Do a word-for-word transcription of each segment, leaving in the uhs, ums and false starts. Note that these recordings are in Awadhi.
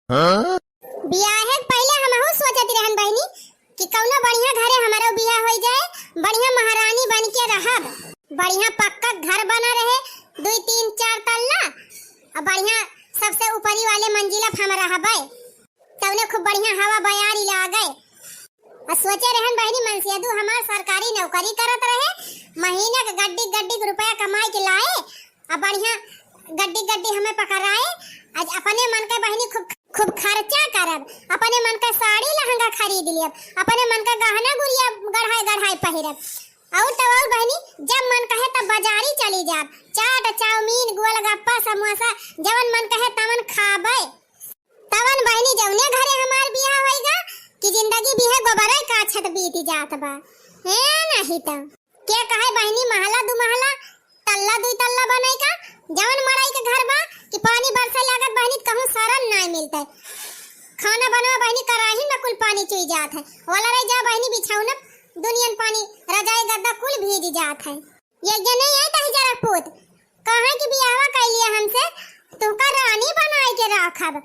बियाहे के पहिले हमहू सोचत रहन बहिनी कि कउनो बढ़िया घरे हमरो बियाह होइ जाए, बढ़िया महारानी बन के रहब, बढ़िया पक्का घर बना रहे, दुइ तीन चार तल्ला, अउर बढ़िया सबसे ऊपरी वाले मंजिला पे हम रहबै, तउने खूब बढ़िया हवा बयारी लागै। अउर सोचे रहन बहिनी, मनसेदू हमार सरकारी नौकरी करत रहे, महीना के गड्डी गड्डी के रुपया कमाई के लाए, अउर बढ़िया गड्डी गड्डी हमें पकड़ाए। आज अपने मन के बहिनी खूब, खूब खर्चा करब, अपने मन के साड़ी लहंगा खरीद लेब, अपने मन के गहना गुरिया गढ़ाई गढ़ाई पहिरब। अउर तब अउर बहिनी, जब मन कहे तब बाजारी चली जाब, चाट, चाउमीन, गोलगप्पा, समोसा, जवन मन कहे तवन खाबै। तवन बहिनी, जउने घरे हमार बियाह होइगा कि जिंदगी बिहे गोबरे काछत बीत जात बा। हे नाहीं त के कहे बहिनी, महला दु महला, तल्ला दुइ तल्ला बनै का, जवन मड़ई के घर बा कि पानी बरसे लागत बहिनी, कहूँ सरन नाहीं मिलतै। खाना बनवा बहिनी, कराही में कुल पानी चुइ जात है। ओलरै जा बहिनी, बिछौना दुनियन पानी, रजाई गद्दा कुल भीज जात है। ये जने आई दहिजरा पूत, कहाँ की बियाहवा कइ लिया हमसे, तुहका रानी बनाई के राखब।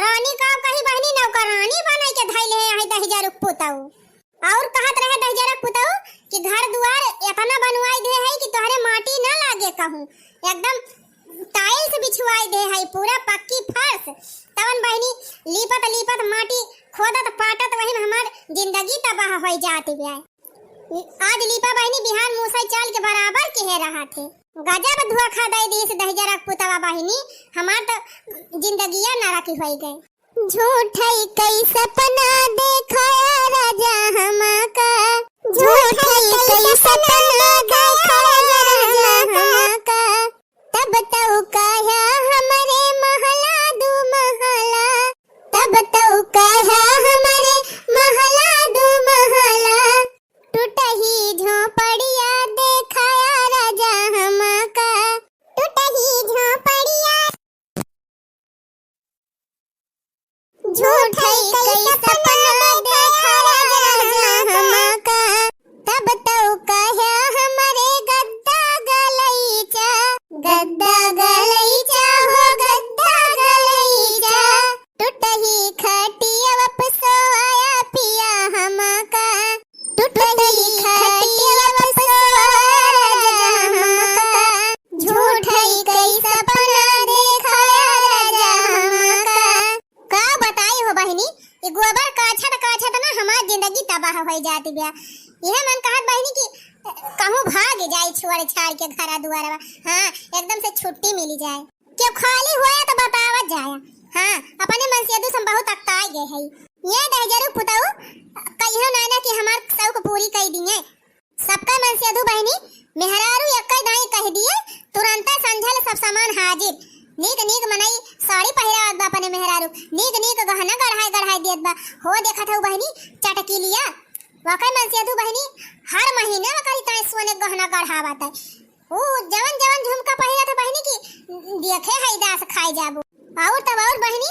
रानी का कही बहिनी, नौकरानी बनाई के धइले है, आई दहिजरा पूतऊ। अउर कहत रहे दहिजरा पूतऊ कि घर दुआर एतना बनवाई दे है कि तोहरे माटी ना लागे कहूँ, एकदम tiles बिछवाई दे है, पूरा पक्की फर्श। तवन बहिनी लीपत लीपत माटी खोदत पाटत वही में हमार जिंदगी तबाह होइ जात बिया। आज लीपा बहिनी बिहान मूसै चाल के बराबर किहे रहत है। गजब धोखा दइ दीस दहिजरा पूतवा बहिनी, हमार त जिंदगिया नरक होइ गए। झूठै कई सपना देखाया राजा हमाका, झूठै कई सपना देखाया राजा हमाका। तब तउ कहा हमरे महला दु महला, तब तउ कहा हमरे महला दु महला। टूटही झोपड़िया देखाया राजा हमाका, टूटही झोपड़िया। झूठै कई सपना देखाया राजा हमाका, तब तउ कहा हमरे गद्दा गलैचा, गद्दा गलैचा हो गद्दा गलैचा। टूटही खटिया पे सोवाया पिया हमाका, टूटही खटिया पे सोवाया राजा हमाका। झूठै कई सपना देखाया राजा हमाका। का बताई हो बहिनी, ई गोबर काछत काछत ना हमार जिंदगी तबाह होइ जात बिया। इहे मन कहत बहिनी कि कहूँ भाग जाई छोड़ छाड़ के घरा दुआरवा। हाँ, एकदम से छुट्टी मिली जाए। केहू खाली होया त बतावत जाया। हाँ, अपने मनसेदू से हम बहुत अकताई गए हई। ये दहिजरू पुतऊ कहियो नाय ना कि हमार शौक पूरी कई दिए। सबका मनसेदू बहिनी, मेहरारू एक्कै दाईं कहि दिए, तुरंते संझल सब सामान हाजिर। नीक नीक मनई साड़ी पहिरावत बा अपने मेहरारू, नीक नीक गहना गढ़ाई गढ़ाई देत बा। हो देखत हऊ बहिनी, चटकीलिया, वाकई मनसेदू बहिनी, हर महीने ओकरी ताईं सोने गहना गढ़ावत है। ऊ जवन जवन झुमका पहिरत है बहिनी की देखे है दास खाई जाबू। अउर तब अउर बहिनी,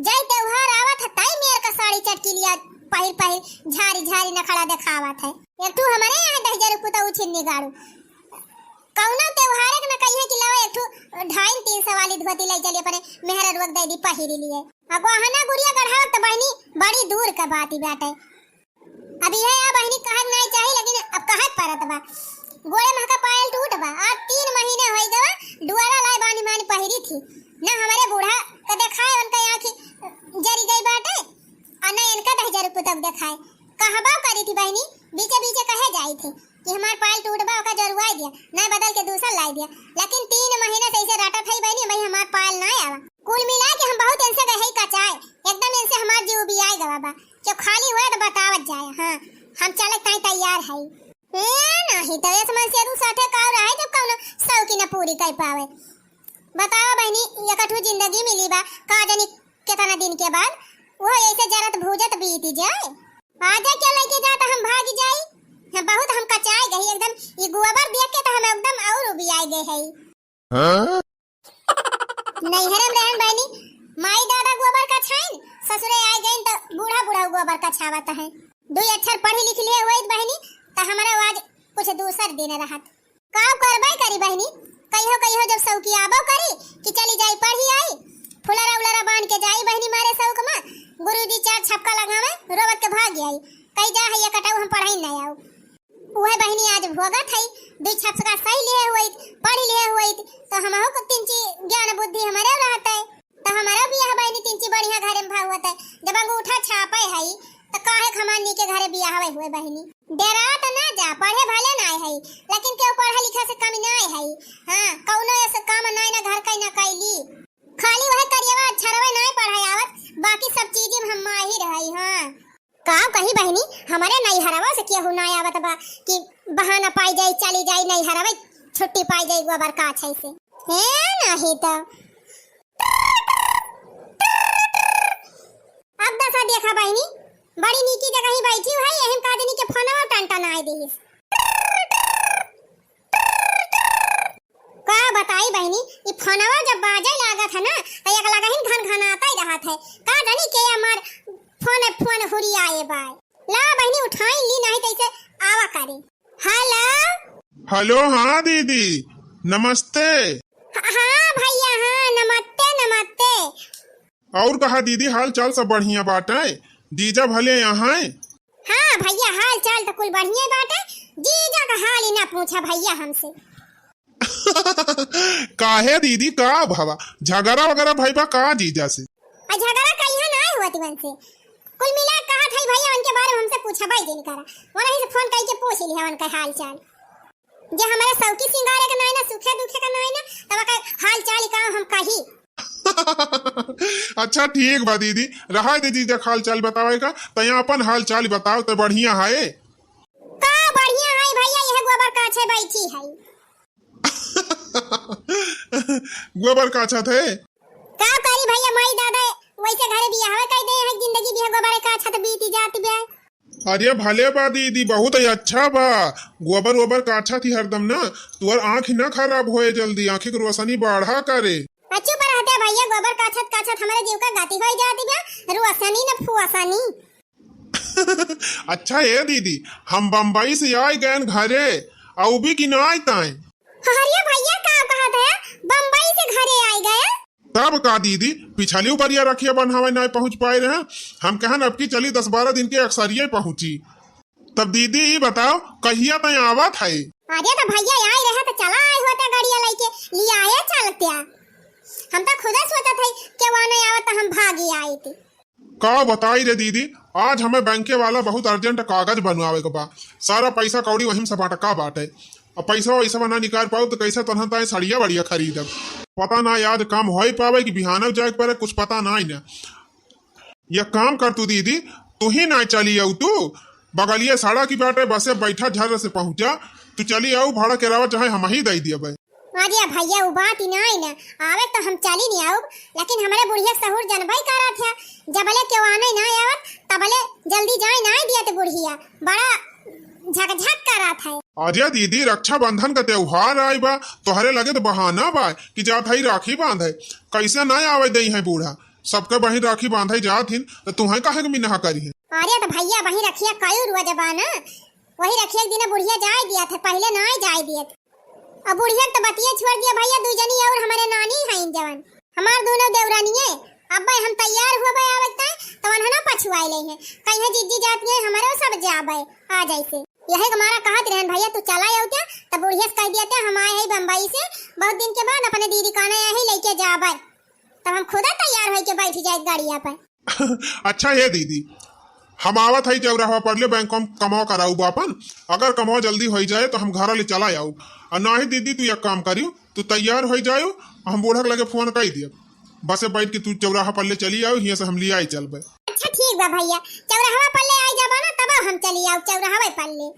जय त्योहार आवत है, ताई मेर का साड़ी चटकीलिया पहिर पहिर झारी झारी नखड़ा देखावत है। एक ठू हमरे यहाँ दहिजरू पुतऊ छिन्नी गाड़ू। कउनो त्योहार के न कहिए कि लावा एक ठू ढाई तीन सौ वाली धोती लाई चली अपने मेहररुआ के दे दी पहिरी लिए। आ गहना गुरिया गढ़ावत त बहिनी बड़ी दूर का बात ही बाटे। अब इहे आ बहिनी कहक नाई चाही, लेकिन अब कहक परत बा। गोड़े महका पायल टूट बा। आज तीन महीने होई गवा, डुअरा लाए बानी बानी पहिरी थी। ना हमरे बूढ़ा के देखाए, उनका आँखी जरी गई बाटे, और ना इनका दहिजरू पुतऊ देखाए। कहबा करी थी बहिनी, बीचे बीचे कहे जाई थी कि हमार पायल टूट बा, ओका जरुआई दिया, ना बदल के दूसर लाई दिया। लेकिन तीन महीने से इसे रटत हई बहिनी, भाई हमार पायल ना आवा। कुल मिला के हम बहुत इनसे गए हई कचाए, एकदम इनसे हमार जीव बियाए गवा बा। जो खाली हुआ तो बतावत जाए। हाँ, हम चले ताई तैयार हई। ए, नाही तो इस मन से दू साठे काव रहे जब कौनो शौकी न पूरी कर पावे। बताओ बहिनी, एक ठू जिंदगी मिली बा, का जानी कितना दिन के बाद, वो ऐसे जरत भूजत बीत जाए। आजा के लेके जाता हम भाग जाई। हाँ, बहुत हम कचाए गई एकदम, ये गोबर देख के तो हम एकदम और उबियाए गए हई। हाँ? नैहरे में रहन बहिनी, माई दादा गोबर कछाइन, ससुरे आए गइन त बूढ़ा बूढ़ा गोबर कछावत है। दुई अक्षर पढ़ी लिख लिए होइत बहिनी, त हमरा आज कुछ दूसर दिन रहत। का करबे करी बहिनी, कहियो कहियो जब सौकी आबो करी कि चली जाई पढ़ी आई, फुलरा उलरा बांध के जाई बहिनी मारे सौक मा, दी हमरे रहत है, त हमरो बियाह बहिनी तिनची बढ़िया घरे में भा होत है। जब अंगूठा छापे हई, त काहे क हमार नीके घरे बियाह हुए बहिनी? डेरात ना जा, पढ़े भले नाय हई, लेकिन केहू पढ़ा लिखा से कमी नाय हई। हाँ, कौनो ऐसे काम नाय ना घर का ना कैली। खाली वह करियवा अक्षरवे नाय पढ़े आवत, बाकी सब चीज में हम माहिर हई। हाँ। का कही बहिनी, हमरे नैहरवा से केहू ना आवत बा कि बहाना पाई जाई, चली जाई नैहरवा, छुट्टी पाई जाई गोबर काछे से। हे नाही त। अब दसा देखा बहिनी, बड़ी नीकी जगह ही बैठी है, यही में का जनी के फोनवा टनटनाए दिहिस। का बताई बहिनी, ई फोनवा जब बाजे लागत है ना, त एक लगहिन घनघनाता ही रहत है। का जानी के हमार फोन, फोन हुरियाए बाय। ला बहिनी उठाई ली, नहीं त इसे आवा करे। हेलो। हेलो, हाँ दीदी, नमस्ते। ह-, हाँ भैया, हाँ, नमस्ते, नमस्ते। और कहा दीदी, हाल चाल सब बढ़िया बाटे? जीजा भले यहाँ हैं? हाँ भैया, हाल चाल त कुल बढ़िया बाटे, जीजा का हाल ही ना पूछा भैया हमसे। काहे दीदी, का भवा? झगड़ा वगैरह भई बा का जीजा से? आ झगड़ा कहिया ना हुआ तिवन से, कुल मिला कहत है भैया उनके बारे में हमसे पूछबे जिन करा, वही से फोन करके पूछ लिया उनका हाल चाल। जे हमारे सौकी सिंगारे के नाई ना, सुखे दुखे के नाई ना, तब का हाल चाल का हम कही? अच्छा ठीक बा दीदी, रहा दे जीजा हाल चाल बतावे का, तैं अपन हाल चाल बताओ त बढ़िया है। का बढ़िया है भैया, यह गोबर काछे बैठी है। गोबर काछत है। का करी भैया, माई दादा वैसे घरे बियाहवे कई दे हैं, जिंदगी बिया गोबर काछत बीती जाती बे। अरे भले बा दीदी, बहुत ही अच्छा बा। गोबर ओबर काछत ही हरदम ना, तुअर आँख ना खराब होए जल्दी, आँखी के रोशनी बढ़ा करे। अच्छू पर रहते भैया, गोबर काछत काछत हमारे जीव का गति होई जाती बे, रोशनी न फुआसनी। अच्छा ए दीदी, हम बम्बई से आए गए घरे, अउबी कि नाय ताए? अरे भैया, का कहत है, बम्बई से घरे आए गए? तब का दीदी, पिछली बरिया रखिया बन्हावे नाय पहुँच पाए रहे, हम कहन अब की चली दस बारह दिन के अक्सरिये पहुँची। तब दीदी ई बताओ, कहिया तय आवत है? अरे तो भैया आए रहे तो चला आए होते, गाड़िया लेके लिया आए चलत्या। हम तो खुदे सोचत है कि वहाँ नहीं आवत तो हम भागी आए थे। का बताई रे दीदी, आज हमें बैंके वाला बहुत अर्जेंट कागज बनवावे के बा। सारा पैसा कौड़ी वहीं से बटका बाटे। अब पैसा वैसा ना निकाल पाउब तो कैसे तोहन ताई सड़िया बढ़िया खरीदब। पता ना आज काम होई पावे कि बिहानव जाए के पड़े, कुछ पता ना ही ना। ये काम कर तू दीदी, तू ही ना चली आऊ तू, बगलिए सड़क ही बाटे, बसे बैठा झर से पहुँचा, तू चली आऊ, भाड़ा किराया चाहे हम ही दे दिए भाई। अरे भैया, उ बात ही नाई ना, आवे तो हम चली नहीं आउब, लेकिन हमरे बुढ़िया सहूर जनबई करत है, जबले केहू आने ना आवत, तबले जल्दी जाए ना दियत बुढ़िया, बड़ा झकझक करत है। अरे दीदी, रक्षाबंधन का त्योहार आए बा, तोहरे लगे तो बहाना बा कि जात हई राखी बांधे, कैसे ना आवे दई है बूढ़ा, सबके बहिन राखी बांधे जात हिन, तो तुहें काहे के मिनहा करी है? अरे तो भैया, वही रखिया कई रुआ जबाना, वही रखिया के दिन बुढ़िया जाए दिया था, पहले ना जाए दिया था। अब बुढ़िया के तो बतिये छोड़ दिया भैया, दुई जनी और हमारे नानी हईन जवन, हमार दोनों देवरानिये। अब्बे हम तैयार हुआ बे आवत ताई, तो वनहना पछुआए ले हैं, कहीं जिज्जी जात गए, हमारे सब जाबे आ जैसे। यही के मारा कहत रहन भैया, तू चला आउत्या, तब बुढ़िया से कह दिया था, हम आए हैं बम्बई से, बहुत दिन के बाद अपने दीदी काने आए हैं, लेके जाबे। तब हम खुदा तैयार होके बैठ जाए गाड़िया पर। अच्छा हे दीदी, हम आवत हई चौराहा पर ले, बैंक कम कमावा कराऊ बापन। अगर कमावा जल्दी होई जाए तो हम घरा ले चला आऊ, और नाही दीदी तू एक काम करियो, तू तैयार होई जायो, हम बूढ़ा के लगे फोन कर दिया, बसे बैठ के तू चौराहा पर ले चली आऊ, हियां से हम लियाई चलबे। अच्छा ठीक बा भैया, चौराहा पर ले आई जाबा ना, तब हम चली आऊ चौराहा पर ले।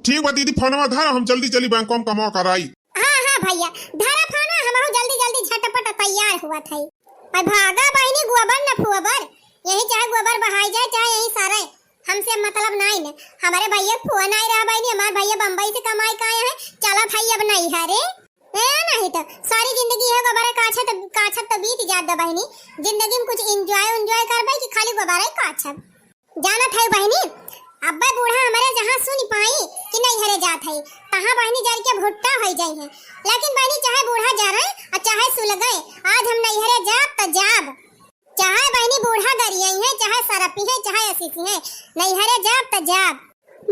ठीक बा दीदी, फोनवा धर, हम जल्दी चली बैंक कम कमावा कराई। हाँ, हाँ भैया, धरा फोन, हमहू जल्दी जल्दी झटपट तैयार हुआ थे। अरे भागा बहिनी, गोबर न फुअबर, यही चाहे गोबर बहाई जाए, चाहे यही सरे, हमसे मतलब नाई न। हमारे भैया फोन आए रहा बहिनी, हमारे भैया बम्बई से कमाई के आए हैं, चला भाई अब नहीं है रे। ए, नहीं तो सारी जिंदगी है गोबर काछत, काछत तो बीत जात बा बहिनी, जिंदगी में कुछ enjoy उन्जॉय करबे कि खाली गोबर काछब? जानत है बहिनी, अब्बे बूढ़ा हमरे जहाँ सुन पाई कि नैहरे जात है, तहाँ बहिनी जर के भुट्टा होई जाई है। लेकिन बहिनी चाहे बूढ़ा जा रहे और चाहे सुलगे, आज हम नैहरे जाब त जाब। चाहे बहिनी बूढ़ा गरियाई है, चाहे सरपी है, चाहे असीसी है, नैहरे जाब त जाब।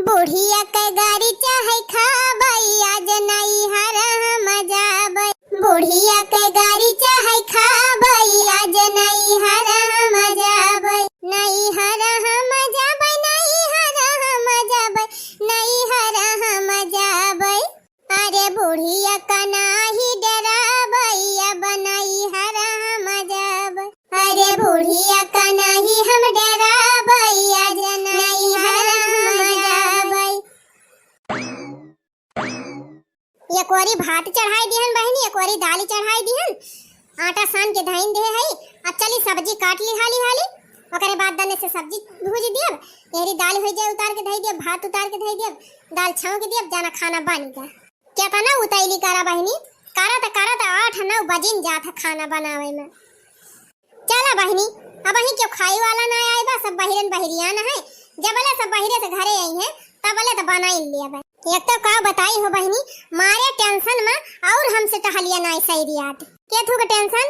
बुढ़िया के गारी चाहे खाबई, आज नैहर हम जाबई। बुढ़िया के गारी चाहे खाबई, आज नैहर हम जाबई, नैहर हम जाबई, नैहर हम जाबई, नैहर हम जाबई। अरे बुढ़िया का नाही डराबई, अब नैहर हम जाबई। अरे बुढ़िया का नाही हम डराबई, आज नैहर हम जाबई। एक ओरी भात चढ़ाई दिहन बहिनी, एक ओरी दाल चढ़ाई दिहन। आटा सान के धइन देहे हई। अब चली सब्जी काट ली हाली हाली, ओकरे बाद दने से सब्जी भूज दियब। एहरी दाल होइ जाए, उतार के धइ दियब, भात उतार के धइ दियब, दाल छौंक दियब, जाना खाना बन गया। केतना उतैली करा बहिनी, करत करत आठ नौ बजिन जात है खाना बनावे में। चला बहिनी, अबहीं केहू खाए वाला ना आए बा, सब बहिरन बहिरियान है। जबले सब बहिरे से घरे आई हैं, तबले त बनाई लेबे। एक तो का बताई हो बहिनी, मारे tension में और हमसे टहलिया नाई सही रियात। केथू के tension?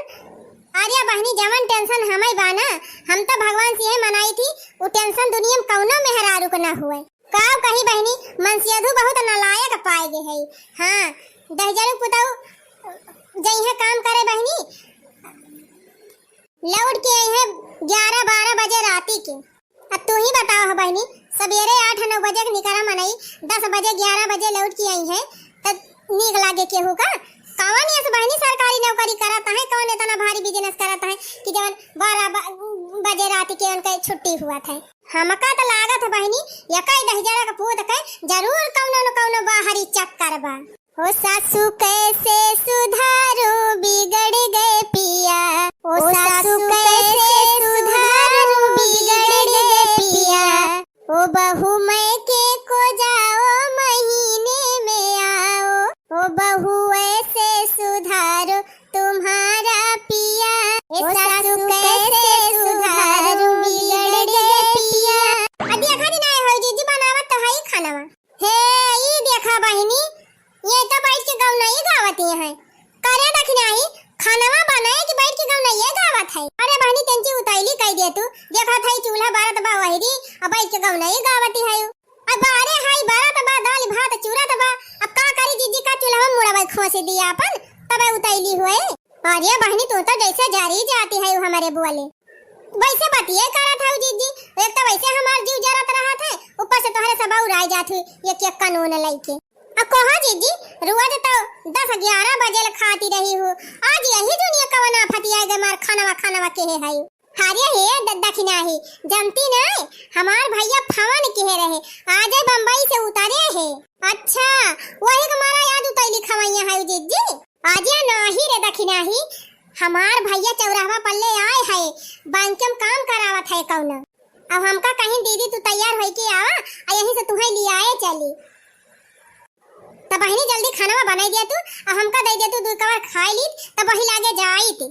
अरे बहिनी, जवन tension हमें बा ना, हम तो भगवान से यही मनाई थी, उ tension दुनिया में कौनो मेहरारू को ना हुए। का कही बहिनी, मनसेधू बहुत नालायक पाए गे है। हाँ, दहिजरू पुतऊ जइहे काम करे बहिनी, लौट के अइहे ग्यारह बारह बजे राती के। अब तू ही बताओ हो बहिनी, सबेरे आठ नौ बजे के निकरा मनई, दस बजे ग्यारह बजे लौट के अइहे, त नीक लागे केहू का? कवन यस बहिनी सरकारी नौकरी करत है, कवन इतना भारी business करत है कि जवन बारह ब-, बजे राती के उनके छुट्टी हुआ था? हमका त लागत है बहिनी, यका दहिजरा के पूत के जरूर कौनो न कौनो बाहरी चक्कर बा। ओ सासू कैसे सुधारो बिगड़ गए पिया, ओ सासू कैसे सुधारो बिगड़ गए पिया, ओ बहू मैके को जाओ महीने में आओ, ओ बहू ऐसे सुधारो तुम्हारा पिया, ए सासू कैसे सुधारो बिगड़ गए पिया। अदी अखनी नाय हो जीजी, बनावत तो है खानवा। हे, ई देखा बहिनी, ये तो बैठ के गौनई गावत ही हैं। करे दखिनाही, खानवा बनाए कि बैठ के गौनई गावत है। अरे बहिनी, तेंची उतैली कह दे तू। देखत है चूल्हा बारत बा वहरी, अब बैठ के गौनई गावत ही है। अब बारे हाई बारत बा, दाल भात चूरत बा। अब का करी जीजी, का चूल्हा मुड़वा खोसी दिया अपन, तबे उतैली हुए। अरे बहिनी, तू तो जैसे जरी जाती है हमारे बोले। वैसे बतिये करत हऊ जीजी, एक तो वैसे हमार जीव जरत रहत है, ऊपर से तोहरे सब उड़ाई जात हुई एक एक कानून लइके। अब कहो जीजी, रोज तो दस ग्यारह बजे ले खाती रही हूँ, आज यही दुनिया कवन आफत आए गए मार खानवा खानवा के है हई। अरे हे द-, दखिनाही, जानती नहीं, हमार भैया फोन किहे रहे, आज बम्बई से उतरे है। अच्छा, वही के मारा याद उतैली खवैया है जीजी। अरे नाही रे दखिनाही, हमार भैया चौराहवा पल्ले आए है, बैंक में काम करावत है कौनो। अब हमका कहीं दीदी तू तैयार होई के आवा, आ यहीं से तुहे लियाए चली। तब बहिनी जल्दी खानवा बनाई दिया तू, आ हमका दे दे तू दुई कवर खाए लीत, तब वही लागे जाइत।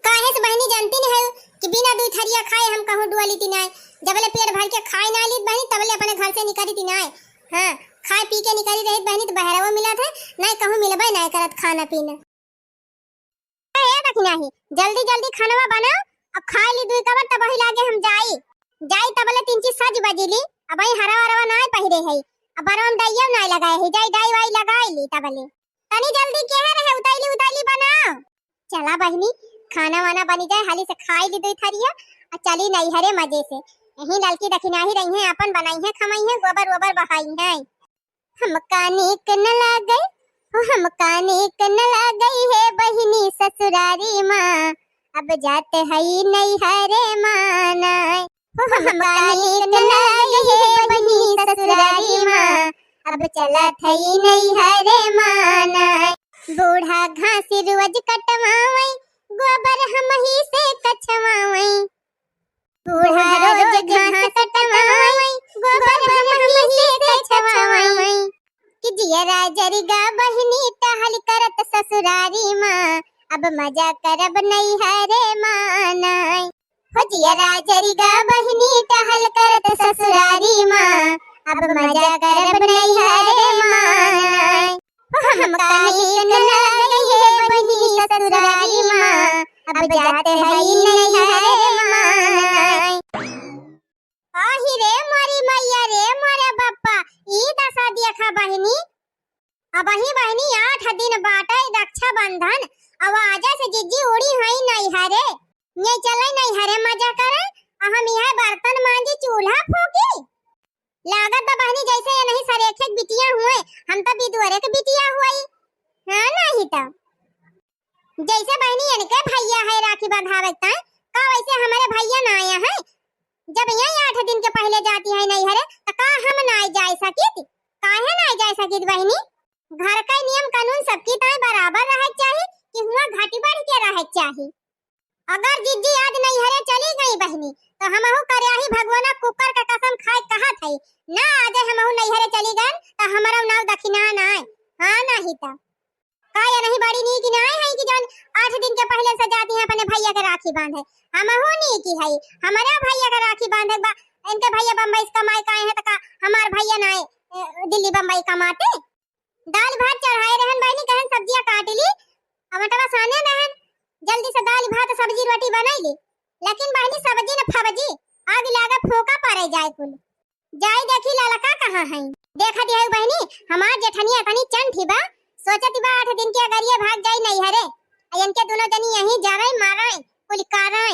काहे से बहिनी जानती नहीं है कि बिना दुई थरिया खाए हम कहूँ डुअली ती नाय। जबले पेट भर के खाए ना लीत बहिनी, तबले अपने घर से निकली ती नाय। हाँ, खाए पी के निकली रहित बहिनी तो बहरवा मिलत है, नाय कहूँ मिलबे नाय करत खाना पीना। ए दखिनाही, जल्दी जल्दी खानवा बनाओ, अब खाए ली दुई कवर तब वही लागे हम जाई। जाई तबले तीन चीज सज बजिली, अब वही हरवा हरवा नाय पहिरे है, अब बरवा में डाइयो नाय लगाए है, जाई डाई वाई लगाई ली तबले। तनी जल्दी केहे रहे, उतैली उतैली बनाओ। चला बहिनी, खाना वाना बनी जाए, हाली से खाई ली दुई थरिया, आ चली नैहरे मजे से। यहीं ललकी दखिनाही रही हैं, अपन बनाई हैं, खमाई हैं, गोबर वोबर बहाई हैं। हमका नीक न लागे, ओ हमका नीक न लागे हे बहिनी ससुरारी माँ, अब जात हई नैहरे माँ नाय। ओ हमका नीक न लागे हे बहिनी ससुरारी माँ, अब चलत हई नैहरे माँ नाय। बूढ़ा घास रोज कटवावई, गोबर हमही से कछवावई। बूढ़ा रोज घास कटवावई, गोबर हमही से कछवावई। कि जियरा जरिगा बहिनी टहल करत ससुरारी माँ, अब मजा करब नैहरे माँ नाय। हो जियरा जरिगा बहिनी टहल करत ससुरारी माँ, अब मजा करब नैहरे माँ नाय। हो हमका नीक न लागे हे बहिनी ससुरारी माँ, अब जात हई नैहरे माँ नाय। आही रे मोरी मैया रे मोरे बापा, ई दशा देखा बहिनी। अबहीं बहिनी आठ दिन बाटे रक्षाबंधन, अब आजे से जिज्जी उड़ी हई नैहरे। ये चले नैहरे मजा करे, आ हम यहाँ बर्तन मांजी, चूल्हा फूकी। लागत बा बहिनी जैसे ये नहीं सरेखे के बिटिया हुए, हम तो बिदुअरे के बिटिया हुई। हाँ नहीं तो जैसे बहिनी इनके भैया है राखी बंधावे के ताई, का वैसे हमारे भैया ना आए हैं? जब यही आठ दिन के पहले जाती है नैहरे, तो का हम ना जाए सकित? काहे ना जाए सकित बहिनी? घर का नियम कानून सबकी ताई बराबर रहे के चाही कि हुआ घटी बढ़ के रहे के चाही? अगर जिज्जी आज नैहरे चली गई बहिनी, तो हमहू करयाही भगवाना कुकर का कसम खाए कहत है, ना आज हमहू नैहरे चली गए, तो हमारा नाव दखिना ना आए। हाँ नहीं तो का ये नहीं बड़ी नीक नाय है कि जौन आठ दिन के पहले से जाती हैं अपने भैया के राखी बांधे? हमहू नीक ही है, हमारे भैया के राखी बांधे बा। इनके भैया बम्बई से कमाए के आए हैं, तो का हमार भैया ना आए, ए, दिल्ली बम्बई कमाते? दाल भात चढ़ाए रहन बहनी, कहन सब्जियां काट ली, टमाटरवा साने रहन, जल्दी से दाल भात सब्जी रोटी बनाई ली, लेकिन बहनी सब्जी न फब्जी, आग लागे फोका पड़े जाए कुल। जाई देखी ललका कहाँ है। देखत हई बहिनी, हमार जेठनिया इतनी चंठी बा, सोचत बा आठ दिन के अगरिये भाग जाई नैहरे। आ इनके दुनो जनी यहीं जरे मारे, कुल करे।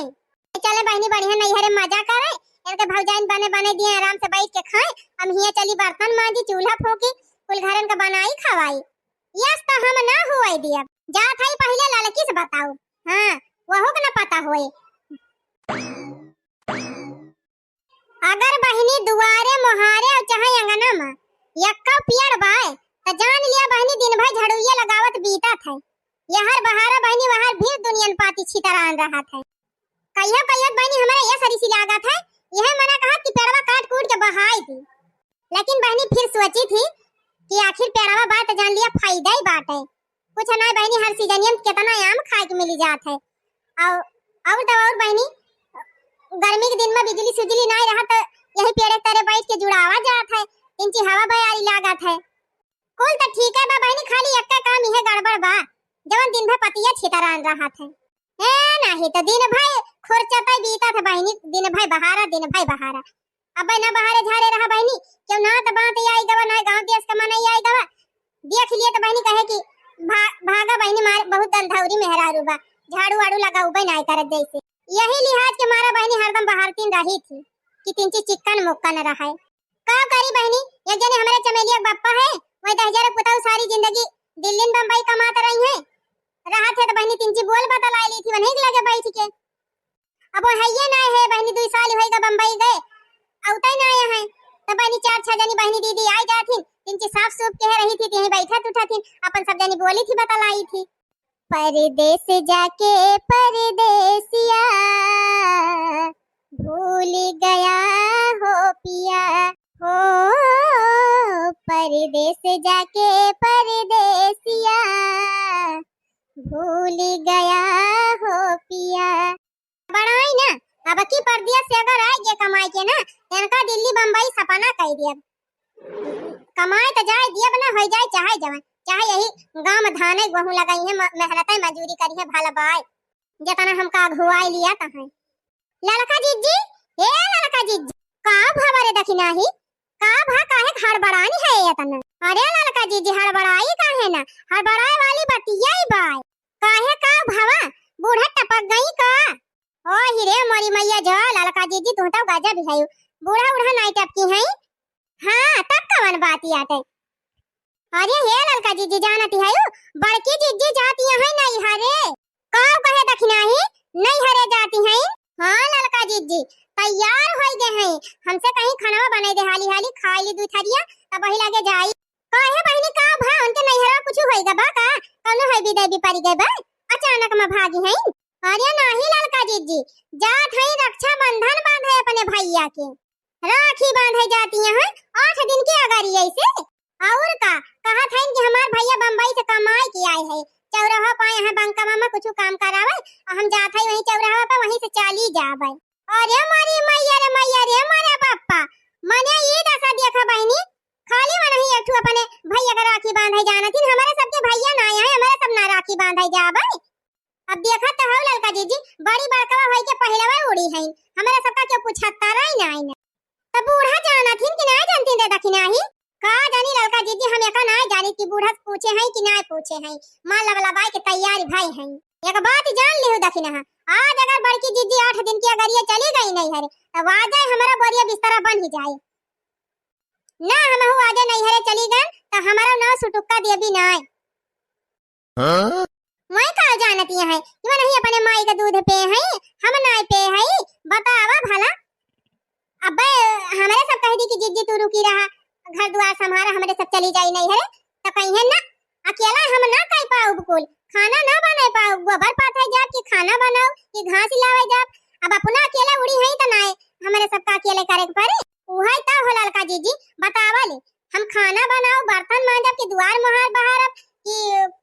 चले बहिनी बढ़िया नैहरे मजा करे। इनके भौजाइन बने बने दिए, आराम से बैठ के खाए। हम हियाँ चली बर्तन मांजी, चूल्हा फूकी, कुल घरन का बनाई खवाई। यस तो हम ना हुए दियब। जात हई पहिले ललकी से बताओ। हाँ, वहू के ना पता होए। अगर बहिनी दुआरे मोहारे और चाहे अंगना में यक्का पेड़ बाय, त जान लिया बहिनी दिन भर झड़ुइया लगावत बीतत है। यहर बहारा बहिनी वहर भी दुनियन पाती छितरान रहत है। कहियो कहियो बहिनी हमरा ये सरी सी लागत है, यह मना कहत कि पेड़वा काट कूट के बहाई दी। लेकिन बहिनी फिर सोची थी कि आखिर पेड़वा बा त जान लिया फायदा ही बाटे। कुछ ना बहिनी, हर सीजनिया में कितना आम खाए के मिली जात है। और, और तो और बहिनी, गर्मी के दिन में बिजली सुजली ना रहा तो यही पेड़े तरे बैठ के जुड़ावा जात है, इंची हवा बयारी लागत है। कुल तो ठीक है बा बहिनी, खाली एक काम इहे गड़बड़ बा, जवन दिन भर पतिया छितरान रहत है। ए, नाही तो दिन भर खुरचत बीतत है बहिनी, दिन भर बहारा, दिन भर बहारा। अबे ना बहारे झारे रहा बहिनी, क्यों ना तो बात आई गवा, ना गाँव देश का मनई आई गवा। देख लिए तो बहिनी कहे कि भा-, भागा बहिनी मारे, बहुत दंधौरी मेहरारू बा, झाड़ू वाड़ू लगाउबे ना करत जैसे। यही लिहाज के मारा बहिनी हरदम बहारतीन रही थी कि तिनची चिक्कन मुक्कन रहे। का करी बहिनी, एक जने हमरे चमेलिया के बप्पा है, वही दहिजर पुताऊ सारी जिंदगी दिल्ली न बम्बई कमात रही है। रहत है तो बहिनी तिनची बोल बतलाई ली थी, वहीं के लगे बैठ के। अब वो हइये ना है बहिनी, दुई साल होई गा बम्बई गए, अउते ना आए हैं। तो बहिनी चार छह जनी बहिनी दीदी आई जात ही, तिनची साफ सूफ के रही थी, तिहीं बैठत उठत ही, अपन सब जनी बोली थी, बतलाई थी। परदेस जाके परदेसिया भूल गया हो पिया, हो परदेस जाके परदेसिया भूल गया हो पिया। बड़ाई ना, अब की परदेस से अगर आए गे कमाई के ना, इनका दिल्ली बम्बई सपना कई दिया। कमाए तो जाए दियब ना, होई जाए चाहे जवन, चाहे यही गाँव में धाने गेहूं लगाई है, म-, मेहनत मजूरी करी है, भला बाय, जितना हमका अगुआई लिया तहाँ। ललका जिज्जी, हे ललका जिज्जी, का भवा रे दखिनाही, का भा, काहे हड़बड़ानी है इतना? अरे ललका जिज्जी, हड़बड़ाई काहे ना, हड़बड़ाए वाली बतिया ही बाय। काहे का भवा, बूढ़ा टपक गई का? ओ हिरे मोरी मैया जो, ललका जिज्जी, तू तो गजब है, बूढ़ा उढ़ा नाई टपकी है। हाँ, तब कवन बात आटे? अरे हे ललका जिज्जी, जानती है, बड़की जिज्जी जाती है नैहरे। का कहे दखिनाही, नैहरे जाती है? हाँ ललका जिज्जी, तैयार होई गए हैं, हमसे कहीं खाना बनाई दे हाली हाली, खाई ली दू थरिया, तब वही लगे जाई। काहे बहिनी, का भा, उनके नैहरवा कुछ होई गा बा का? कौनो है विदाई भी पड़ी गए बा, अचानक में भागी हैं। अरे नाही ललका जिज्जी, जात हई रक्षाबंधन बांधे अपने भैया के। राखी बांधे जाती हैं आठ दिन के अगाड़ी ऐसे। और का कहत हईन कि हमार भैया बम्बई से कमाए के आए हैं, चौराहा पाए हैं बंका मामा कुछ काम करावे, और हम जात हई वहीं चौराहा पे, वहीं से चली जावे। अरे मारी मैया रे मैया रे मारे पप्पा, मने ई दशा देखा बहिनी, खाली मनही एक ठो अपने भैया के राखी बांधे जानत हिन, हमारे सबके भैया ना आए, हमारे सब ना राखी बांधे जावे। अब देखत तो हो ललका जिज्जी, बड़ी बड़कवा होई के पहिलवा उड़ी है, हमरा सबका क्यों पूछता रही ना आइन। तब बूढ़ा जानत हिन कि ना जानती रे दखिनाही? का जानी ललका जिज्जी, हम एका नाय जानी कि बूढ़ा से पूछे हैं कि नाय पूछे हैं। माँ लबलबाए के तैयारी भई हैं। एक बात जान लिहु दखिनहा, आज अगर बड़की जिज्जी आठ दिन के अगरिया चली गई नैहरे, तब आजे हमरा बोरिया बिस्तरा बन ही जाए। ना हमहू आजे नैहरे चली गए, त हमरा नाव सुटुक्का देबी नाय। हाँ? मैं का जानती है कि वो नहीं अपने माई का दूध पे है, हम नाय पे है, बतावा भला। अबे हमरे सब कह दी कि जिज्जी तू रुकी रहा, घर दुआर संभारा, हमरे सब चली जाई नैहरे, तो कहिए ना, अकेला हम ना कर पाउब कुल, खाना ना बनाए पाउब, गोबर पाथे जाब कि खाना बनाओ कि घास लावे जाब, अब अपना अकेला उड़ी है तो नाय, हमरे सबका अकेले करे के पड़े। उहे तो हो ललका जिज्जी, बतावा ले, हम खाना बनाओ, बर्तन मांजब कि दुआर मोहार बहारब कि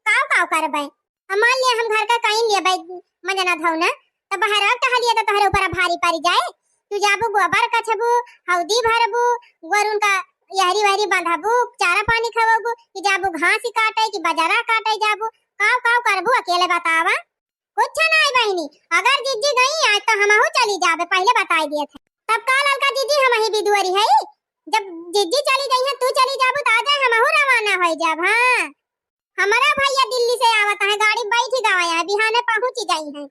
काव काव करबे? अब मान लिया हम घर का कहीं लेबे मजना धोना, तो बहरवा टहलिया तो तोहरे ऊपर भारी पड़ जाए। तू जाबू गोबर कछबू, हौदी भरबू, गोरुन का यहरी वहरी बंधबू, चारा पानी खवबू कि जाबू घास ही काटे कि बजरा काटे जाबू, काव काव करबू अकेले बतावा? कुछ नाय बहिनी, अगर जिज्जी गई आज तो हमहू चली जाबे, पहले बताई दिए थे। तब का ललका जिज्जी हम ही बिदुअरी है, जब जिज्जी चली गई है तू चली जाबू तो आजे हमहू रवाना हो जाब। हाँ, हमारा भैया दिल्ली से आवत है, गाड़ी बैठी गवा है, बिहाने पहुँची गई है।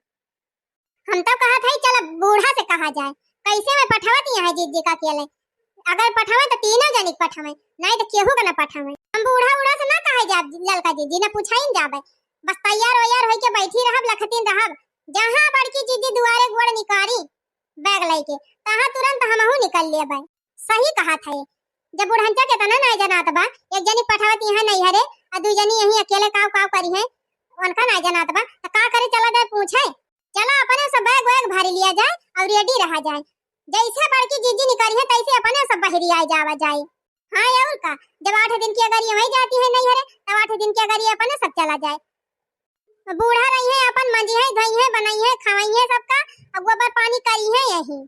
हम तो कहत है चल बूढ़ा से कहा जाए, कैसे में पठवत यहाँ जिज्जी का अकेले, अगर पठवे तो तीनों जनी के पठवे, नहीं तो केहू के ना पठवे। हम बूढ़ा उढ़ा से ना कहे जाब ललका जिज्जी, ना पूछाइन जाबे, बस तैयार वैयार होई के बैठी रहब, लखतीन रहब, जहाँ बड़की जिज्जी दुआरे गोड़ निकारी बैग लेके, तहाँ तुरंत हमहू निकल लेबे। सही कहत है, जब बुढ़ंचा के तना नाय जनात बा, एक जनी पठावत यहाँ नैहरे, आ दू जनी यहीं अकेले काव काव करी हैं, उनका नाय जनात बा, त का करे चला जाए पूछे? चला अपने सब बैग वैग भर लिया जाए और रेडी रहा जाए, जैसे बड़की जिज्जी निकली है तैसे अपने सब बहरी आए जावा जाए। हाँ और का, जब आठ दिन की अगर ये वहीं जाती है नैहरे, तब आठ दिन की अगर ये अपने सब चला जाए। बूढ़ा रही है, अपन मंजी है, धोई है, बनाई है, खवाई है सबका, अब गोबर पानी करी है यही।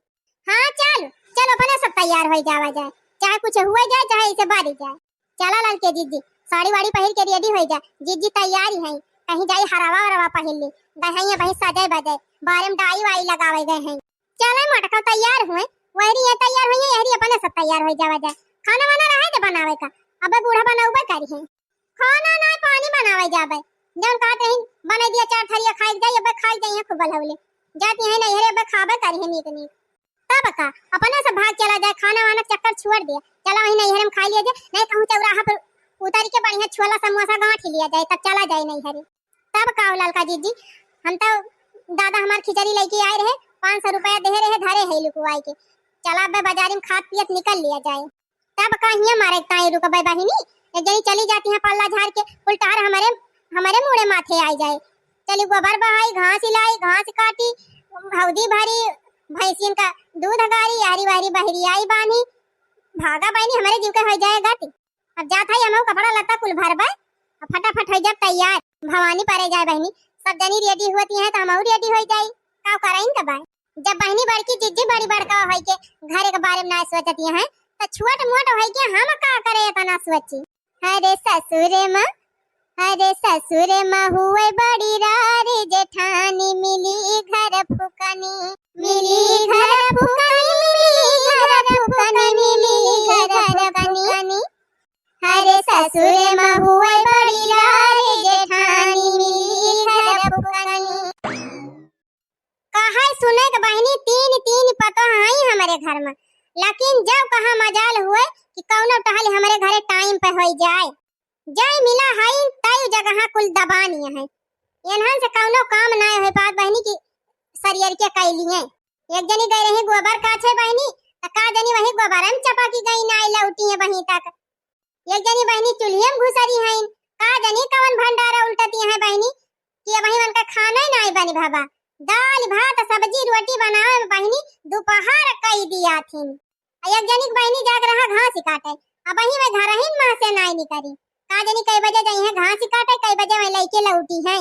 हाँ चल, चल अपने सब तैयार हो जावा जाए, चाहे कुछ हुआ जाए, चाहे इसे बारी जाए। चला ललके जिज्जी, साड़ी वाड़ी पहिर के रेडी हो जाए, जिज्जी तैयार ही है, कहीं जाई हरावा वरावा पहिर ली, गए हैं ये वहीं सजे बजे, बारे में डाई वाई लगावे गए हैं। चले मोटका तैयार हुए, वहरी ये तैयार हुई है, यहरी अपने सब तैयार हो जावा जाए, खाना वाना रहे दे बनावे का, अबे बूढ़ा बनौबे करी है। खाना नाय पानी बनावे जाबे, जौन कहत रही बनाई दिया चार थरिया खाए के जाई, अबे खाए जाइए खूब बलौले। जाती है नैहरे अबे खाबे करी है नीक नीक। तब का अपने से भाग चला जाए, खाना वाना चक्कर छोड़ दिया, चला वहीं नैहरे में खा लिया जाए, नहीं कहूँ चौराहा पर उतर के बढ़िया छोला समोसा गांठ ही लिया जाए, तब चला जाए नैहरे। तब का हो ललका जिज्जी, हम तो दादा हमार खिचड़ी लेके आए रहे, पाँच सौ रुपया दे रहे, धरे है लुकुआई के, चला अबे बाजारी में खात पियत निकल लिया जाए। तब का हियाँ मारे ताई रुकबे बहिनी, एक जनी चली जाती है पल्ला झार के, उल्टा हर हमारे, हमारे मुड़े माथे आई जाए। चली गोबर बहाई, घास हिलाई, घास काटी, हौदी भरी, भैंसियन का दूध गारी, यारी वारी बहरी आई बानी, भागा बहिनी हमारे जीव के हो जाए गति। अब जात है हमहू कपड़ा लत्ता कुल भरबे, अब फटाफट हो जाब तैयार, भवानी परे जाए बहिनी। सब जनी रेडी होती हैं तो हमहू रेडी हो जाई, का कराइन का बाय। जब बहिनी बड़की जिज्जी बड़ी बड़का होई के घरे के बारे में ना सोचती हैं, तो छोट मोट होई के हम का करे इतना सोची। हरे ससुरे माँ, हरे ससुरे माँ हुए बड़ी रारी जेठानी, मिली घर फुकनी, मिली घर फुकनी, मिली घर फुकनी, मिली घर फुकनी। हरे ससुरे माँ हुए बड़ी रारी जेठानी, मिली घर फुकनी। कहे सुने के बहिनी तीन तीन पतोह आई हमरे घर में, लेकिन जब कहा मजाल हुए कि कौनो टहल हमरे घरे टाइम पे होई जाए, जय मिला हई तय जगह कुल दबानी है। इन्हन से कौनो काम ना हो पात बहिनी की सरियर के कैलिए। एक जनी गई रही गोबर काछे बहिनी, त का जनी वही गोबर में चपकी गई, ना लौटी है वहीं तक। एक जनी बहिनी चूल्हे में घुसरी हईन, का जनी कवन भंडारा उल्टती है बहिनी, कि अबहीं उनका खाना ही नाई बनी भवा। दाल, भात, सब्जी, रोटी बनावे में बहिनी दोपहर कई दिया थिन। आ एक जनी के बहिनी जात रहा घास ही काटे, अबहीं वे घर ही में से नाई निकरी। का जनी कई बजे जाई है घास ही काटे, कई बजे वे लइके लौटी है।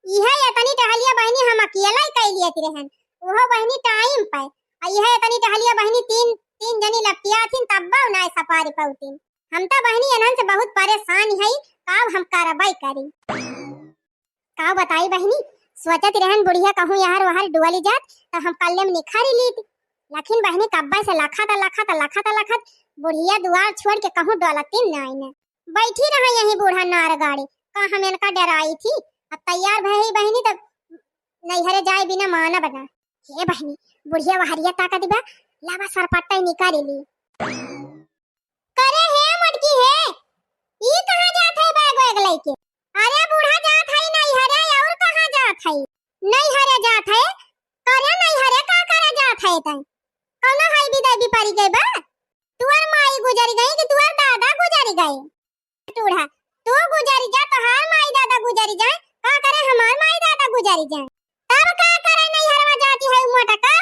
इहे इतनी टहलिया बहिनी हम अकेला ही कई लियत रहन, उहो बहिनी टाइम पे। आ इहे इतनी टहलिया बहिनी तीन, तीन जनी लपटिया थिन, तब्बो नाय सपारी पौतिन। हम तो बहिनी इन्हन से बहुत परेशान हई, काव हम करबई करी। काव बताई बहिनी, सोचत रहन बुढ़िया कहूँ यहर वहर डुअली जात, तो हम कल्ले में निखारी लीत। लेकिन बहिनी कब्बे से लखत, लखत, लखत, लखत बुढ़िया दुआर छोड़ के कहूँ डोलतिन नाई न। बैठी रहा यहीं बूढ़ा नार गाड़ी, का हम इनका डराई थी। अब तैयार भई ही बहिनी, तब नैहरे जाए बिना मानब ना। हे बहिनी, बुढ़िया वहरिया ताकत बा, लावा सरपट्टा ही निकाल ली। करे हे मोटकी हे, ई कहाँ जात है बैग वैग लइके? अरे बूढ़ा जात है नैहरे, और कहाँ जात है? नैहरे जात है? करे नैहरे का करे जात है तै? कौनो है विदाई बिपरी गए बा? तुअर माई गुजरी गई कि तुअर दादा गुजरी गए? बूढ़ा, तू गुजरी जा, तोहार माई दादा गुजरी जाए, का करे हमार माई दादा गुजरी जाए? तब का करे नैहरवा जाती है मोटका?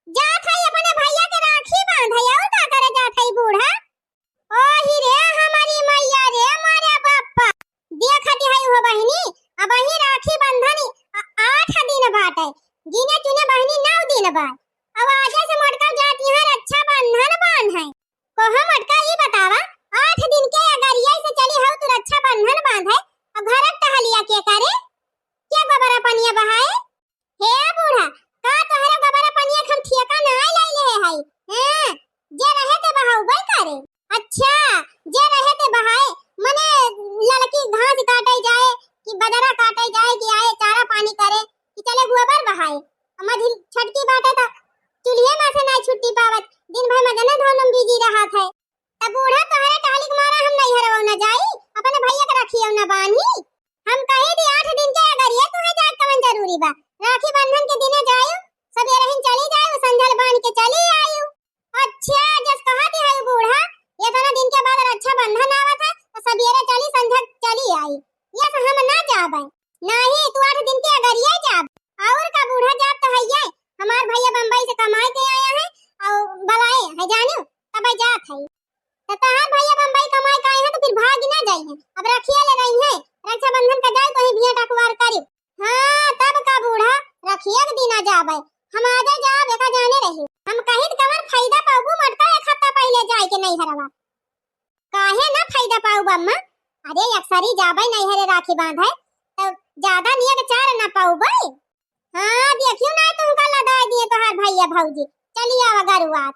जात है अपने भैया के राखी बांधे, और का करे जात है बूढ़ा? ओ ही रे हमारी मैया रे, मारे बापा, देखती है हो बहिनी, अबही राखी बंधन आ-, आठ दिन बाटे, गिने चुने बहिनी नौ दिन बा। अब आजे से मोटका जाती है रक्षाबंधन बांधे। कहो मोटका, ई बतावा, आठ दिन के अगरिया से चली हऊ तू रक्षाबंधन बांधे, अब घर टहलिया के करे, के गोबरा पनिया बहाए? हे बूढ़ा, का तोहरे गोबरा पनिया के हम ठेका ना ले ले हई? हैं, जे रहे ते बहाउबे करे। अच्छा, जे रहे ते बहाए, मने ललकी घास काटे जाए, कि बजरा काटे जाए, कि आए चारा पानी करे, कि चले गोबर बहाए। मझी छोटकी बाटे त चूल्हे में से ना छुट्टी पावत, दिन भर मजने धोने में बिजी रहत है। त बूढ़ा तोहरे टहली के मारा हम नैहरवा न जाई, अपने भैया के रखियो न बान्ही। हम कही दी आठ दिन के अगरिया तुहे जाए कवन जरूरी बा, राखी बंधन के दिने जायु, सबेरे ही चली जायु, संझल बांध के चली आयु। अच्छा, जस कहत है बूढ़ा, इतना दिन के बाद रक्षाबंधन आवत है, तो सबेरे चली, संझा चली आई। यस हम ना जाबे। नाही, तू आठ दिन के अगरिया जाब। और का बूढ़ा, जाब तो है ये, हमार भैया बम्बई से कमाए के आया है, और बलाए है जानियो, तब जात है। तो तहार भैया बम्बई कमाए के आए हैं, तो फिर भाग ना जाई है। अब रखिया ले रही है, रक्षाबंधन का जाए तो ही भेंट अखबार करी। हाँ, तब का बूढ़ा, रखिया के दिन आ जाबे, हम आजे जाब, एका जाने रही। हम कहित कवन फायदा पाबू मोटका, एक हफ्ता पहले जाए के नैहरवा। काहे ना फायदा पाऊ बम्मा? अरे अक्सरी जाबे नैहरे राखी बांधे, तो ज्यादा नियत चार ना पाउबे। हाँ, देखियो ना तुमका लदाए दिए तोहार भैया भौजी। चली आवा गरुआत।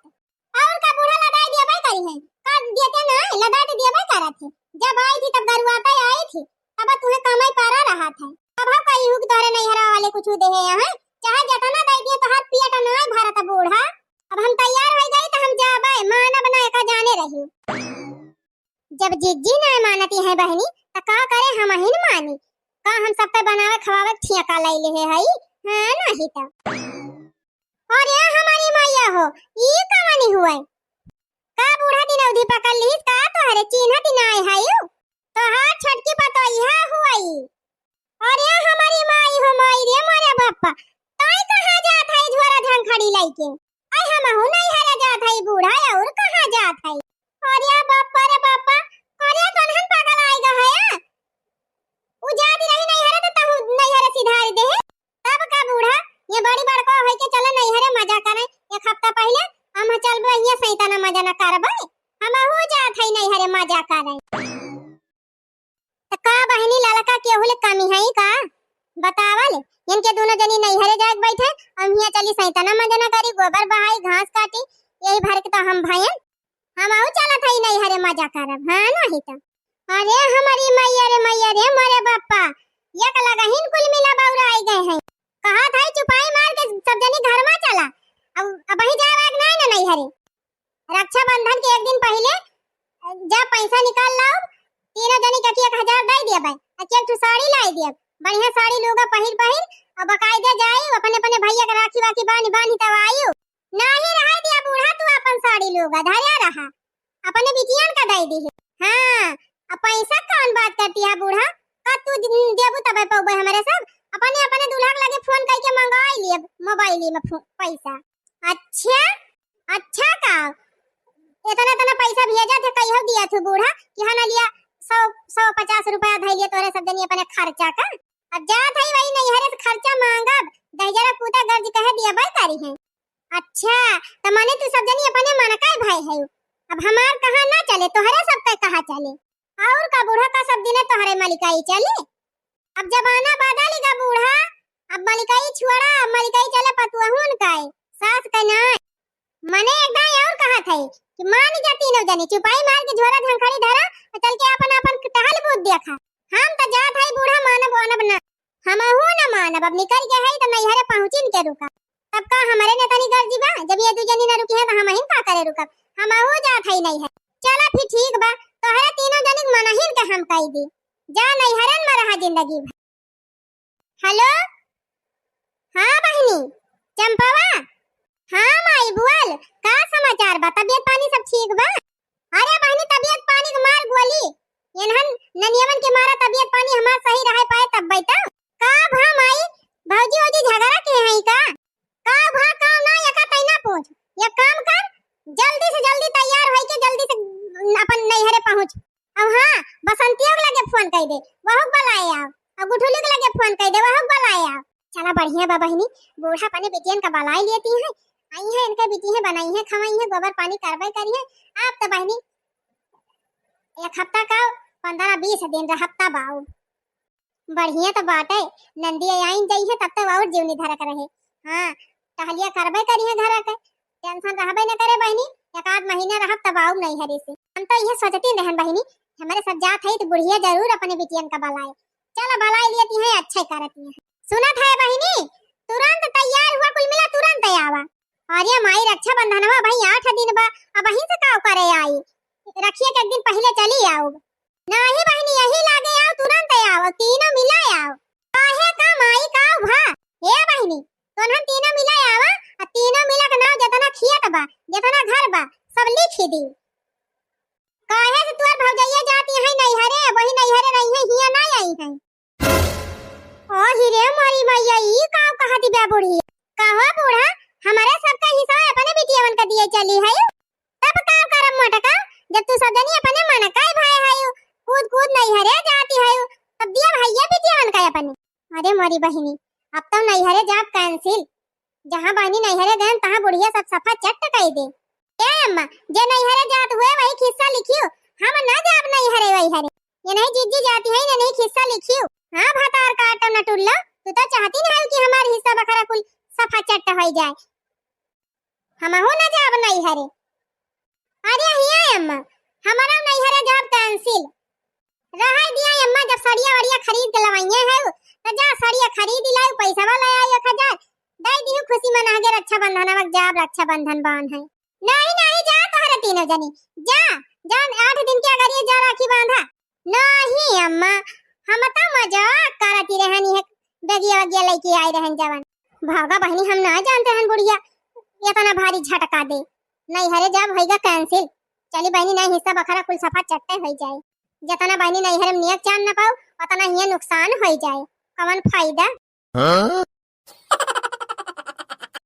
और का बूढ़ा लदाए दिया भाई करी है? का देते ना, लदाए तो दिया भाई करत है। जब आई थी तब गरुआत आई थी, तब तुम्हें कमाई पारा रहा था। अब हम कही हूँ कि तोहरे नैहरा वाले कुछ देहे यहाँ, चाहे जतना दे दिए तोहार पेट ना भरत बूढ़ा। अब हम तैयार हो गई तो हम जाबे, मानब ना एका जाने रही। जब जिज्जी नाय मानती है बहिनी, त का करे हमहिन मानी? का हम सब पे बनावे खवावे के ठेका लई लेहे हई? हाँ, नाही त। अरे हमारी मैया हो, ई कवनी हुए? का बूढ़ा दिन अवधि पकड़ ली? का तोहरे चिन्हत नाय हई? तोहार छोटकी पतोहिया हुई। अरे हमारी माई हो माई रे, मोरे बापा, तोय कहाँ जात है झोरा झंखड़ी लइके? आई हमहू नैहरे जात है बूढ़ा, और कहाँ जात है? अरे बापा रे बापा, अरे कनहन पागल आइगा है। उ जात रही नैहरे तो तहू नैहरे सिधार दे। तब का बूढ़ा, ये बड़ी बड़का होई के चले नैहरे मजा करे। एक हफ्ता पहले हम चलबे हियाँ सैताना मजा न करबे, हमहू जात है नैहरे मजा करे। त का बहिनी, ललका केहू ले कमी है का? बतावल, इनके दोनों जनी नैहरे जाए के बैठे, हम हियाँ चली सैतना मजना करी, गोबर बहाई, घास काटी, यही भर के तो हम भयन। हम आऊ चलत हई नैहरे मजा करब, हाँ नाही त। अरे हमारी मैया रे मैया रे, मोरे बापा, एक लगहिन कुल मिला बौरा आई गए हैं। कहा था चुपाई मार के सब जनी घर में चला, अब, अब वहीं जाए वाग नहीं ना नैहरे। रक्षाबंधन के एक दिन पहिले जा पैसा निकाल लाओ, तीनों जनी के एक हजार दे दिया भाई, आ एक ठो साड़ी लाई दिया, बढ़िया साड़ी लूगा पहिर पहिर, और बकायदे जाई अपने अपने भैया के राखी वाखी बांध बांध तब आयु। नाही रहा दिया बूढ़ा, तू अपन साड़ी लूगा धरे रहा, अपने बिटियन का दे दी। हाँ, अब पैसा कौन बात करती है बूढ़ा, का तू देबू तबे पौबे हमारे सब, अपने अपने दूल्हा के लगे फोन करके मंगाई लिए मोबाइल में फो-, पैसा। अच्छा, अच्छा का? इतना, इतना पैसा भेजा थे, कहियो दिया थे बूढ़ा कि हाँ ना लिया, सौ, सौ पचास रुपया धै लिया तोरे सब जनी अपने खर्चा का। अब जात है वही नैहरे से खर्चा मांगब, दहिजरा पूता गर्ज कहे दिया भाई करी है। अच्छा, त माने तू सब जनी अपने मन का भाई है। अब हमार कहाँ ना चले, तोहरे सब का कहाँ चले? और का बूढ़ा का सब दिने तोहरे मलिकाई चले? अब जमाना बदल गा बूढ़ा, अब मलिकाई छोड़ा, अब मलिकाई चले पतुआहुन का, सास का ना। मने एकदम और कहत है कि मान जा तीनों जनी, चुपाई मार के झोरा झंखड़ी धरा, चल के अपन अपन टहल बूत देखा। हम त जात है बूढ़ा, मानब वानब ना। हमहू न मानब, अब निकल गए है त नैहरे पहुँचिन के रुका। तब का हमरे ने तनी गर्जी बा, जब ये दू जनी न रुकी है त हमहिन का करे रुकब, हमहू जात है नैहर। चला फिर ठीक बा, तोहरे तीनों जनी के मनहिन के हम कही दी, जा नैहरन में रहा जिंदगी भर। हेलो, हाँ बहिनी, चंपवा, हाँ माई बोल, का समाचार बा, तबियत पानी सब ठीक बा? अरे बहिनी, तबियत पानी के मार गोली, इन्हन ननियवन के मारा तबियत पानी हमार सही रहे पाए तब बैठा। का भा माई, भौजी वौजी झगड़ा के हैं का? का भा का ना, एका तैना पूछ। एक काम कर, जल्दी से जल्दी तैयार होई के जल्दी से अपन नैहरे पहुँच। अब हाँ, बसंतियों के लगे फोन कई दे, वहुक बलाए आओ। अब गुठुली के लगे फोन कई दे, वहुक बलाए आओ। चला बढ़िया बा बहिनी, बूढ़ा अपने बिटियन का बलाई लेती हैं, आई हैं इनके बिटिया बनाई हैं, खवाई हैं, गोबर पानी करवाई करी हैं। आप तो बहिनी एक हफ्ता का, पन्द्रह बीस दिन रह हफ्ता बाऊ। बढ़िया तो बाटे, नंदी आइन जाई है तब तो और जीवनी धरक रहे। हाँ, टहलिया करबे करी है घर के, टेंशन रहबे न करे बहिनी। एक आध महीना रहब तब आऊ नैहरे से। हम तो यह सोचती रहन बहिनी, हमारे सब जात है तो बुढ़िया जरूर अपने बिटियन का बलाए। चल बलाई लेती है, अच्छे करती है। सुनत है बहिनी, तुरंत तैयार हुआ, कुल मिला तुरंत आवा। अरे माई, रक्षाबंधनवा भाई आठ दिन बा, अब वहीं से का करे आई, रखिए के एक दिन पहले चली आऊ। नाही बहिनी, यही लागे आओ, तुरंत आओ, तीनों मिला आओ। काहे का माई का भा? हे बहिनी, तोनहन तीनों मिला आवा, आ तीनों मिला के नाव जितना खेत बा, जितना घर बा, सब लिखी दी। काहे से तुअर भौजैया जाती है नैहरे, वही नैहरे रही है, हियाँ ना आई है। ओ हिरे मोरी मैया, ई का कहती बे बूढ़ी? कहो बूढ़ा, हमारे सबका हिस्सा अपने बिटियावन का दिए चली है। तब का करब मोटका, जब तू सब जनी अपने मन का भाई है, कूद कूद नैहरे जाती है, तब दिया भैया बिटियावन का अपने। अरे मोरी बहिनी, अब तो नैहरे जाब cancel। जहाँ बहिनी नैहरे गए, तहाँ बुढ़िया सब सफा चट्ट कई दे। ए अम्मा, जे नैहरे जात हुए वही खिस्सा लिखियो, हम ना जाब नैहरे वैहरे। ये नहीं जिज्जी जाती है, ये नहीं खिस्सा लिखियो। हाँ भतार काटो न टुल्लो, तू तो चाहती ना है कि हमार हिस्सा बखरा कुल सफा चट्ट होई जाए। हमहू ना जाब नैहरे। अरे हिया अम्मा, हमारा नैहरे जाब cancel। रहे दिया अम्मा, जब सड़िया वड़िया खरीद के लवाइए है, तो जा सड़िया खरीद लाओ, पैसा ले आई एक हजार, दे दियो खुशी मना के रक्षाबंधन, अब जाब रक्षाबंधन बांध है। नहीं, नहीं, जा तोहरे तीनों जनी, जा, जा आठ दिन के अगर ये जा राखी बांधा। नहीं अम्मा, हम तो मजाक करती रहनी है, बेगिया वगिया लेके आई रहन जवन। भागा बहिनी, हम ना जानते रहन बुढ़िया इतना भारी झटका दे। नैहरे जाब होइगा cancel। चली बहिनी, नहीं हिस्सा बखरा कुल सफा चट्टे होई जाए। जितना बहिनी नैहरे में नियत चांद न पाऊ, उतना हियाँ नुकसान होई जाए। कवन फायदा? हाँ?